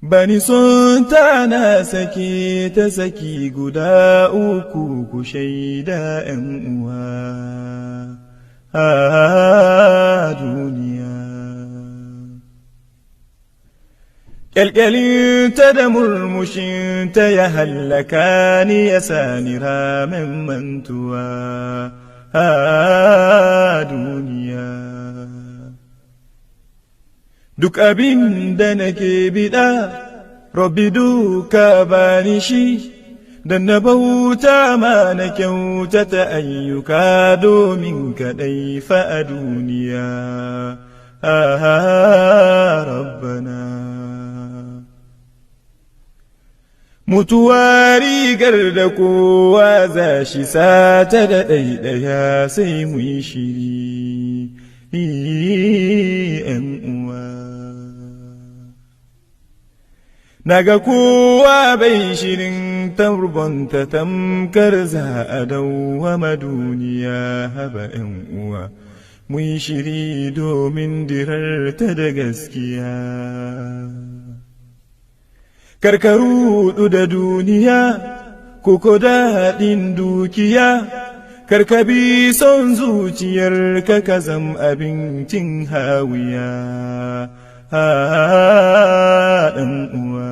Bani son ta na sake ta saki guda uku, ku shaida ‘yan uwa a duniya. Ƙyalƙyalinta da murmushinta ya hallaka ni, ya sani ramen mantuwa a duniya. Duk abin da nake biɗa, Rabbi duka bani shi, don na bauta ma na kyautata ayyuka domin kaɗai fa a duniya. Ah, Rabbana. Mutuwa rigar da kowa za shi sata da ɗaiɗaya, sai mu yi shiri ‘yan uwa. Naga kowa bai shirin tarbonta tamkar za a dawwama duniya, haba ‘yan uwa. Mu yi shiri domin dirarta da gaskiya. Karkaru da duniya, koko daɗin dukiya, karkabi son zuciyar ka ka zam abincin hawiya. Ɗan uwa.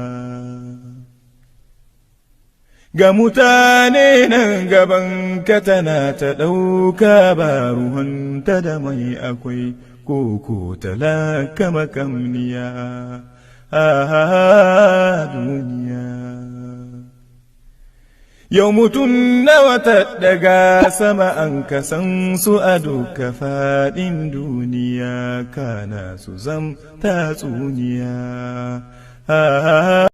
Ga mutane nan gaban ka tana ta ɗauka, ba ruhunta da mai akwai koko talaka makamniya a duniya. Yau mutum nawa ta daga sama an kasan su a duka faɗin duniya, kana su zam tatsuniya.